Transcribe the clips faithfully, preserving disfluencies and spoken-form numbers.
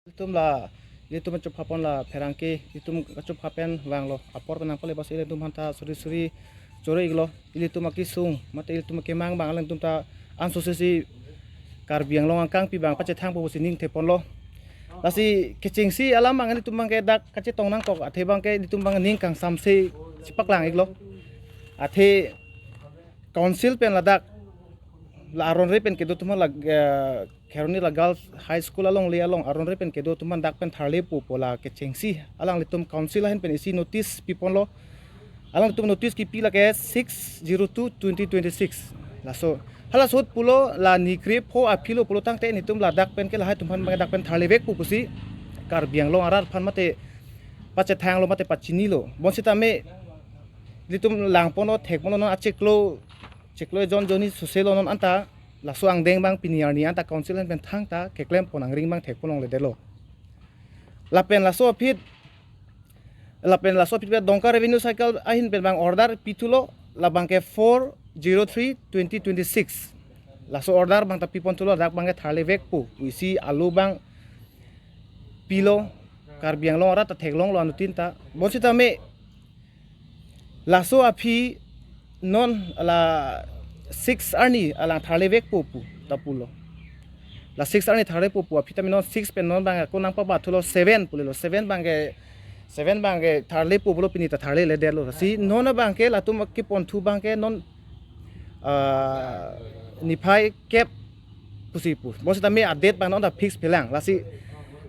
Ilitum la, ilitum kachupha pon la pherangke, ilitum kachupha pen vanglo, apor pen nangpale bas ilitum aphanta suri suri choro-iklo, ilitum akesung mate ilitum akemang abang alangtum ta ansose si Karbi Anglong angkangpi abang pachethangpo pusi ning theponlo. Lasi kechengsi alam abang ilitum abangke dak kachetong nangkok athe abangke ilitum abang ning kangsamse chepaklang-iklo. Athe council pen ladak la aron re pen kedo atum la, eh, Kheroni la Girls High School alongle along aron re pen kedo atum dak pen tharlepo pu la kechengsi alanglitum council ahin pen isi notice piponlo. Alangtum notice kipi lake six zero two twenty twenty-six. Laso, halaso ahut pulo la ni krepho aphi lo pulo tangte nelitum ladak pen ke lahai atum aphan dak pen tharlevekpo pusi Karbi Anglong arat aphan mate pachethanglo mate pachinilo. Bonsitame nelitum langponlo, thekponlo, non achiklo chiklo ejon jonni soselo, non anta laso angdeng abang pini arni anta council ahin pen thangta keklem pon angring abang thekpon longledetlo. Lapen laso aphi, lapen laso aphi pen Dongka Revenue Circle ahin pen abang order pithulo, labangke four zero three twenty twenty-six. Laso order abang ta piponthulo, dak abangke tharlevekpo pusi alo abang pilo, Karbi Anglong arat ta theklonglo anuttin ta. Bonsitame laso aphi non la six arni alang tharlevekpo pu ta pulo. La six arni tharlepo pu aphi tame non six pen non abang ako nangpabathulo seven pulelo, seven abangke, seven abangke tharlepo pulo, pini ta tharleledetlo. Si non abangke latum keponthu abangke non, ah, niphai kep pusi pu. Bonsitame a-date abang non ta fix pilang. Lasi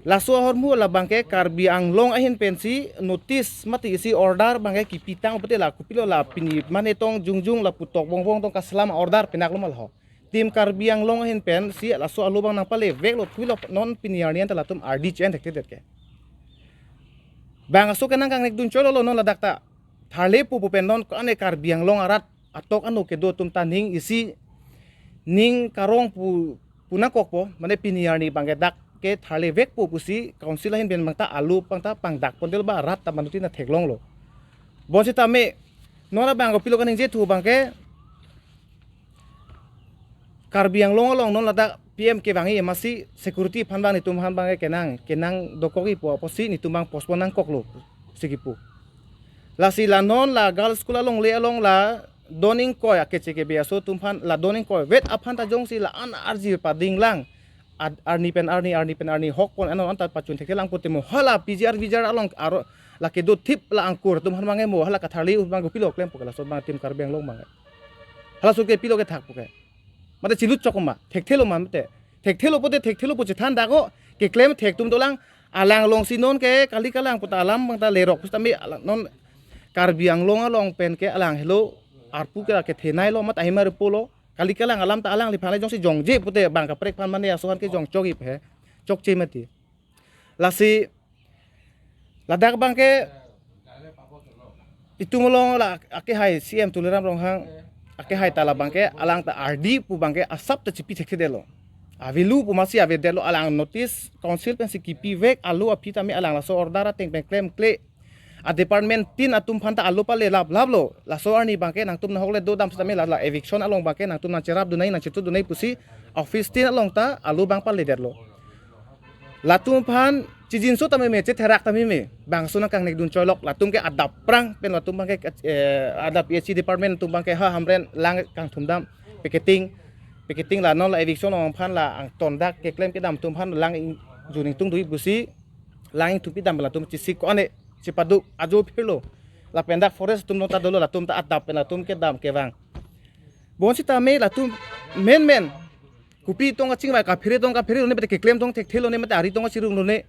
laso ahormu labangke Karbi Anglong ahin pensi notice mate isi order abangke kipitang pute la kopilo la pini mane tong jongjong lapu tok bongbong tong kaselam order pinaklo ma laho. Team Karbi Anglong ahin pensi laso alo abang nangpaleveklo kopilo non pini arni anta latum ardi chen thekthedet ke. Bangso ke nangkangnekdun cholo lo non ladak ta tharlepo pu pen non ko-an e Karbi Anglong arat atok ano kedo atum ta ning isi ning karong pu, pu nangkokpo, mane pini arni abangke dak ke tharlevekpo pusi council ahin pen abang ta alo abang ta pangdakpondetlo ba rat ta anuttin ta theklonglo. Bonsitame non abang kopilo kaningjethu abangke Karbi Anglong along non ladak P M kevangji amatsi security aphan abang nelitum aphan abangke kenang, kenang dokokji pu apotsi nelitum abang postpone nangkoklo si kipu. Lasi la non la girls school alongle along la don ingkoi akeche kebe aso atum aphan la don ingkoi vet aphan ta jongsi la-an arje padinglang, ad-, arni pen arni, arni pen arni hokpon ano anta pachun thekthelang pute mo hala P G R V G R along aro la kedo thip la angkur atum aphan abangke mo hala katharli abang kopilo klempo ke laso abang Team Karbi Anglong abangke. Halaso ke pilo kethakpo ke. Mate chilut chok ma, thekthelo ma mate. Thekthelo pute thekthelo pu chethan dako, keklem thektum dolang, alang alongsi non ke kali kalang puta alam abang ta lerok pusitame alang non Karbi Anglong along pen ke alang helo arpu ke kethenei lo mate ahimar pulo. Kali kalang alam ta alangliphan le jongsi jongje pute abang kaprek aphan mane aso aphan ke jongchokji he. Chokche mati. Lasi ladak abangke itum along la akehai C M Tuliram Ronghang akehai ta labangke alang ta ardi pu abangke asap ta chipi thekthedetlo. Avelo pu amatsi avedetlo, alang notice council pensi kipivek alo aphi tame alang laso order ateng pen klemkle. A department tin atum aphan ta alo pale laplaplo. Laso arni abangke nangtum nahokle dodam sitame la, la eviction along abangke nangtum nangcherapdun nangchetudun pusi office tin along ta alo abang paledetlo. Latum aphan chijinso tame me, chetherak tame me. Bangso nangkangnekdun choilok. Latum ke adap aphrang pen latum abangke, eh, adap P H E department atum abangke ha Hamren lang kangthumdam, picketing, picketing la non la eviction along aphan la angton dak keklem kedam atum aphan lang ingjun ingtungdunji pusi lang ingthumpidam latum chesik ko-an e chepaduk ajo phirlo. Lapen dak forest atum along ta dolo, latum ta adap pen latum kedam kevang. Bonsitame latum menmen kopi tong kachingvai kaphere tong kapherelone mate keklem tong thekthelonemate ari tong kachirunglone.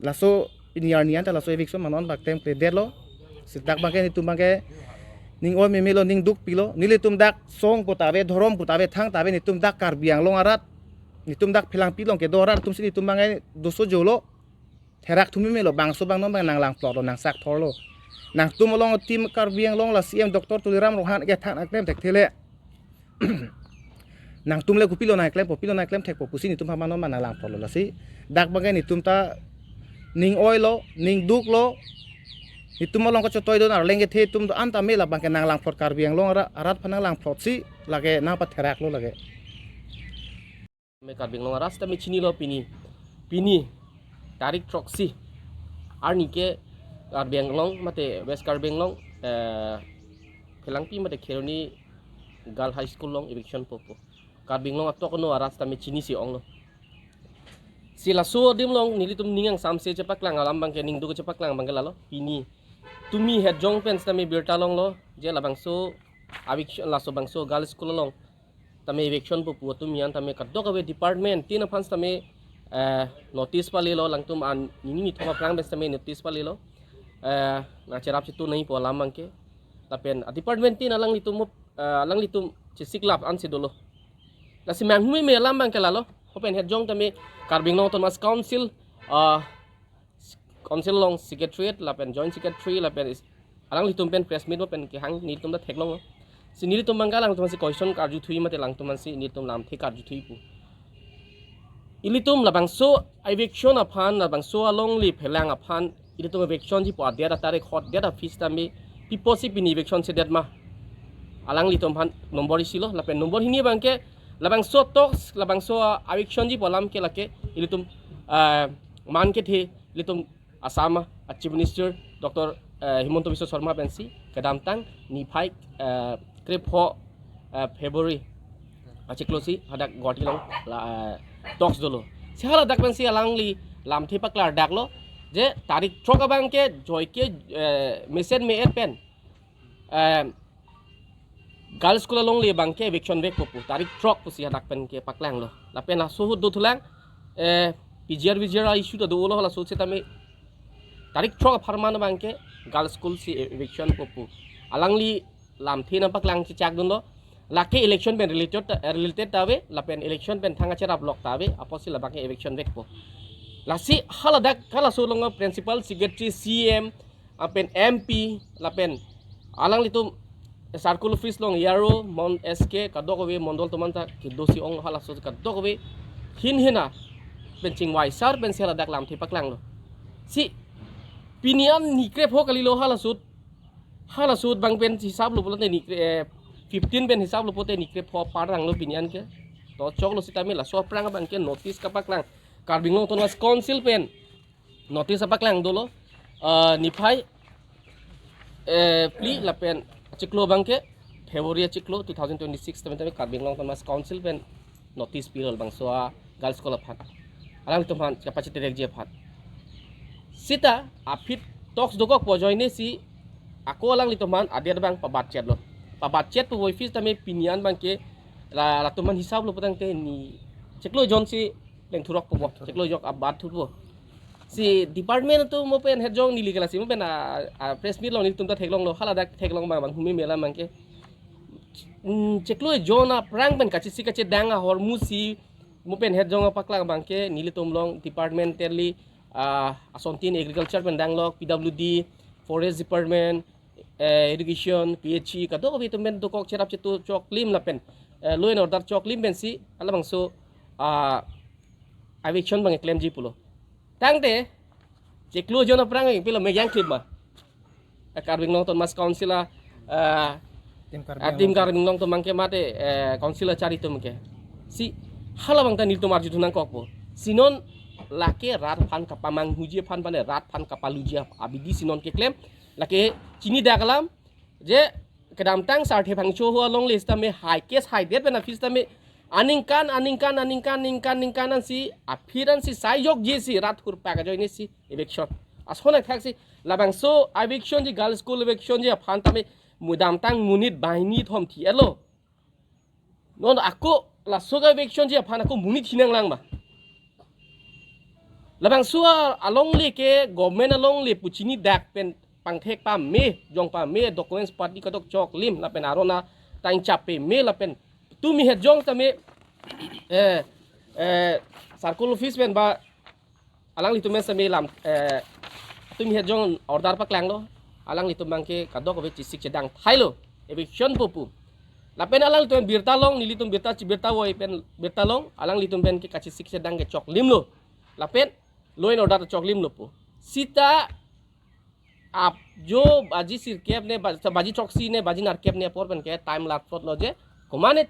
Laso pini arni anta laso eviction manon bak tem kledetlo. Seta dak abangke nelitum abangke ning oi memelo, ning dukpilo. Nelitum dak song puta ave, dhorom puta ave, thangta ave, nelitum dak Karbi Anglong arat, nelitum dak Phelangpi along kedo arat atumsi nelitum abangke doso jolo. Therak thum memelo, bangso abang non abang nanglangplotlo, nangsak thorlo. Nangtum along Team Karbi Anglong la C M Doctor Tuliram Ronghang ke thang nangklem thekthele. Nangtum le kopilo nangklempo, pilo nangklem thekpo pusi nelitum aphan non abang nanglangplotlo. Lasi dak abangke nelitum ta ning oilo, ning duklo. Nelitum along kachotoi don arleng kethe atum do-an tame labangke nanglangplot, Karbi Anglong ara-, arat aphan nanglangplotsi lake nangpatheraklo lake. Me Karbi Anglong arat sitame chinilo pini. Pini tarik throksi arni ke Karbi Anglong mate West Karbi Anglong, eh, Phelangpi mate Kheroni Girl High School along eviction popo. Karbi Anglong atok ano arat tame chinisi onglo. Si laso adim along nelitum ning angsamse chepaklang alam abangke, ning duk chepaklang abangke lalo. Pini tumi het jong pen tame birta longlo je labangso eviction, laso bangso Girl School along tame eviction popo tumi an tame kadokave department tin aphan tame, eh, notice palelo, alangtum an nini nithom aphrang pen tame notice palelo. Eh, nangcherap chitu nangji pu alam abangke. Lapen a department tin alanglitum, eh, alanglitum chesiklap ansi dolo. Lasi manghume me alam abangke lalo. Hopen het jong tame Karbi Anglong Autonomous Council, ah, Council along Secretariat lapen Joint Secretary lapen is-, alanglitum pen press meet pen kehang nelitum ta theklonglo. Si nelitum abangke alangtum si question karjuthui mate alangtum si nelitum lamthe karjuthui pu. Ilitum labangso eviction aphan, labangso alongle phelang aphan, ilitum eviction ji pu adet atarik hot det a-fees tame pipo si pini eviction sedet ma. Alanglitum aphan nombor isi lo, lapen nombor hini abangke, labangso talks, labangso, ah, eviction ji pu alam ke lake, ilitum, ah, man kethe, ilitum Assam a Chief Minister Doctor, eh, Himanta Biswa Sarma pensi kedamtang niphai, eh, krepho, eh, February achiklo si hadak Guwahati along la, eh, talks dolo. Si haladak pensi alangli lamthe paklardaklo je tarik throk abangke joike, eh, mesen me-et pen, eh, Girls School alongle abangke eviction vekpo pu, tarik throk pusi hadak pen kepaklanglo. Lapen laso ahut dothulang, eh, P G R V G R a-issue ta dolo, laso setame tarik throk apharman abangke Girls School si eviction popo. Alangli lamthe nangpaklang chechakdunlo. Lake election pen related ta, eh, related ta ave, lapen election pen thang acherap lok ta ave, apotsi labangke eviction vekpo. Lasi haladak halaso along principal secretary, C M, lapen M P, lapen alanglitum circle office along A R O, Mon S K, kadokave mondol atum anta kedo si ong halaso kadokave hin hina pen chingvai sar pensi haladak lamthe paklanglo. Si pini an ni krepho kalilo halaso, halaso abang pen hisaplo pulote ni kre, eh, fifteen pen hisaplo pulote ni krepho paranglo pini an ke. To choklo sitame laso aphrang abangke notice kapaklang Karbi Anglong Autonomous Council pen notice apaklang dolo, eh, niphai, eh, phli lapen achiklo abangke February achiklo two thousand twenty-six tame tame Karbi Anglong Autonomous Council pen notice pilo labangso a Girls School aphan. Alangtum aphan kapachitirekji aphan. Sita aphi talks dokokpo ajoine si ako alanglitum aphan adet abang pabatchetlo. Pabatchet pu office tame pini an abangke la, latum aphan hisaplo putangte ni chiklo jon si plengthurok popo, chiklo jon abat thupo. Si department atum mo pen het jong neli ke lasi mo pen a, a press meet along nelitum ta theklonglo, haladak theklong abang, manghume me alam abangke. Hmm, chiklo jon aphrang pen kachisi kachedang ahormu si mo pen het jong apaklang abangke nelitum along departmentally, ah, asontin agriculture pen danglok, P W D, forest department, eh, education, P H E, kadokave atum pen dokok cherap chetu choklim lapen, eh, law and order choklim pensi halabangso, ah, eviction abang klemji pulo. Tangte chiklo jon aphrang pilo meyang klip ma. Eh, Karbi Anglong Autonomous Council a, eh, Team Karbi a Team Anglong. Karbi Anglong atum abangke mate, eh, council achari atum ke. Si halabang ta nelitum arjuthu nangkokpo. Si non lake rat aphan kapamanghuji aphan, bane rat aphan kapaluji abidi si non keklem. Lake chinidak alam je kedamtang Sarthe Phangcho ho alongle sitame high case high death pen a-fees tame aningkan, aningkan, aningkan, ningkan, ningkan ansi aphi ansi sai jokje si rat hurpak ajoine si eviction. Ason athak si labangso eviction ji, Girls School eviction ji aphan tame kedamtang monit banghini thom thi-etlo. Non ako laso ka eviction ji aphan ako monit hinang lang ma. Labangso alongle ke government alongle pu chinidak pen pangthek pame, jong pame, documents party kadok choklim lapen arona tang chap pame lapen tumi het jong tame, eh, eh, circle office pen ba alanglitum pen tame lam, eh, tumi het jong order paklanglo, alanglitum abangke kadokave chesik chedang thailo, eviction popo. Lapen alanglitum birta long, nelitum birta chi birta voi pen birta long, alanglitum pen ke kachesik chedang ke choklimlo. Lapen law and order choklimlo pu. Sita ap jo baji sirkep ne, ba-, baji throksi ne, baji nerkep ne apor pen ke time lat plot lo je. Komatne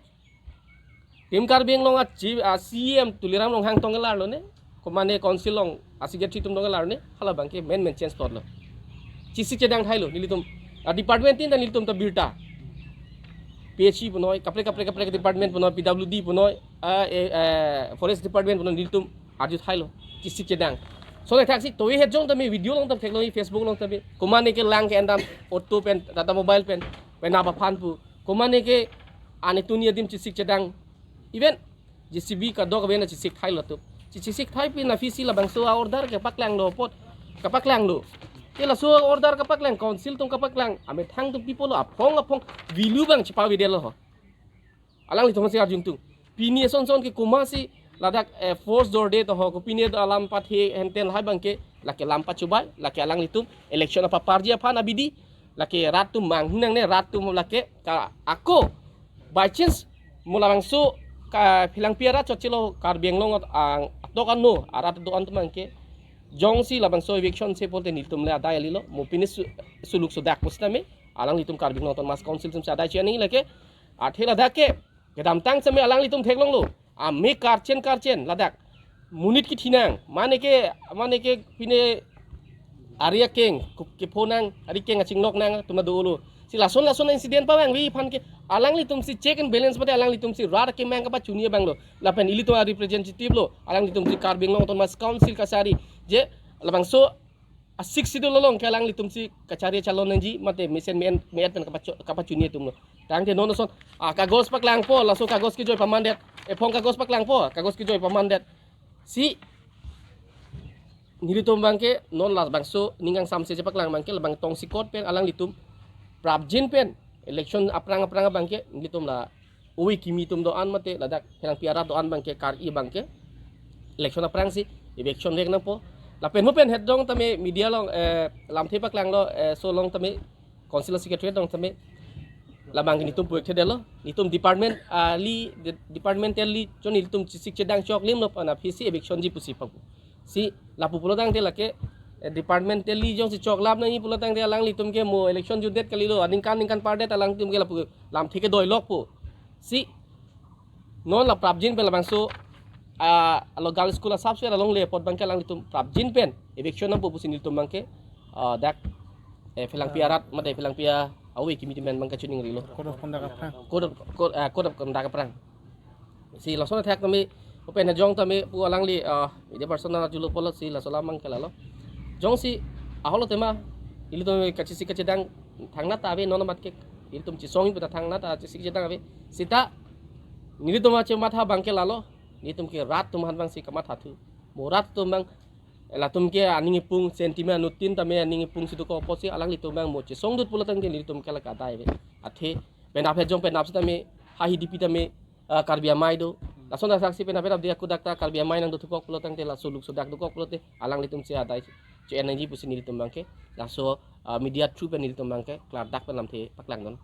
Team Karbi Anglong a chi-, a C M Tuliram Ronghang tong kelarlo ne. Komane council along a-secretary atum dong alarni, hala abangke men men change plot lo. Chesik chedang thailo, nelitum, ah, department tin ta nelitum ta birta. P H E punoi, kaprek kaprek kaprek department punoi, P W D punoi, ah, eh, eh, forest department punoi, nelitum arju thailo. Chesik chedang. So, le thaksi, tovi het jong tame video along tame theklong, Facebook along tame. Komane ke lang ke-endam, auto pen, Tata Mobile pen, penap aphan pu. Komane ke ane tuni adim chesik chedang. Even J C B kadokave na chesik thailo atum. Che-, chesik thai pen aphi si labangso a-order kepaklanglo apot. Kepaklanglo. Ke laso order kepaklang, council atum kepaklang. Amethang atum pi pulo, aphong aphong value abang chepavedetlo ho. Alanglitum si arju ingtung. Pini eson son ke komatsi ladak, eh, force dorde to ho, kopine do alam pathe henten lahai abangke, lake lam pachobai, lake alanglitum election apaparji aphan abidi, lake rat atum manghu nangne, rat atum lake ka ako, by chance mo labangso ka Phelangpi arat chotchelo, Karbi Anglong at-, ang atok ano arat do-an atum abangke, jongsi labangso eviction se pulote nelitum le adai kalilo, mo pine su-, suluk sudak pusitame, alanglitum Karbi Anglong Autonomous Council atum si adai che-en nangji lake, athe ladak ke kedamtang seme alanglitum theklonglo. Ame karchen karchen ladak. Monit kethinang. Mane ke, mane ke pine ari akeng, ke-, kephonang, ari keng achinglok nang atum ta dolo. Si lason lason incident pavangve aphan ke alanglitum si check and balance mate alanglitum si rat kemang kapachini abang lo. Lapen ilitum a-representative lo. Alanglitum si Karbi Anglong Autonomous Council kachari. Je labangso a-Sixth Schedule along ke alanglitum si kachari chalon nangji mate mesen me-en, me-et pen kapacho-, kapachini atum lo. Tangte non ason, ah, kagos paklangpo, laso kagos kejoi pamandet. Ephong kagos paklangpo, kagos kejoi pamandet. Si nelitum abangke non labangso ning kangsamse chepaklang abangke labang tongsekot pen alanglitum prapjin pen election aphrang aphrang abangke nelitum la ove kimi atum do-an mate ladak Phelangpi arat do-an abangke kar-i abangke election aphrang si eviction vek nangpo. Lapen mo pen het dong tame media along, eh, lamthe paklanglo, eh, so along tame council secretary dong tame labang nelitum puek thedetlo, nelitum department, ah, li, de-, departmentally jong nelitum chesik chedang choklim lo pu aphi si eviction ji pusi papu. Si lapu pulo tangte lake, eh, departmentally jongsi choklap nangji pulo tangte alanglitum ke mo election jutdet kalilo, aningkan ningkan pardet alanglitum ke lapu lamthe kedoilokpo. Si non la prapjin pen labangso, ah, alo girls school asapso alongle apot abangke alanglitum prapjin pen eviction nangpo pusi nelitum abangke, ah, dak, eh, Phelangpi arat mate Phelangpi a-ove kimi atum pen abangke chiningrilo. Code of conduct aphrang. Code of, code, ah, code of conduct aphrang. Si lason athak tame, open jong tame pu alangli, ah, media person arjulo pulo si laso alam abangke lalo. Jongsi aholo tema, ilitum kachesik kachedang thangnat ta ave, non amat ke ilitum chesong pu ta thangnat ta chesik chedang ave. Seta nelitum achematha abangke lalo, nelitum ke rat atum aphan abang si kamatha thu. Mo rat atum abang, latum ke aning ipung sentiment anuttin tame aning ipung si dokok apotsi alanglitum abang mo chesongdut pulo tangte nelitum ke lake adai ave. Athe penap het jong penap sitame ha hidipi tame, ah, Karbi Amei do. Lason asaksi penap penap dia kudak ta Karbi Amei nangdothukok pulo tangte, laso suluk sudak dokok pulote alanglitum si adai che-en nangji pusi nelitum abangke laso, ah, media through pen nelitum abangke klardak pen lamthe paklangdun.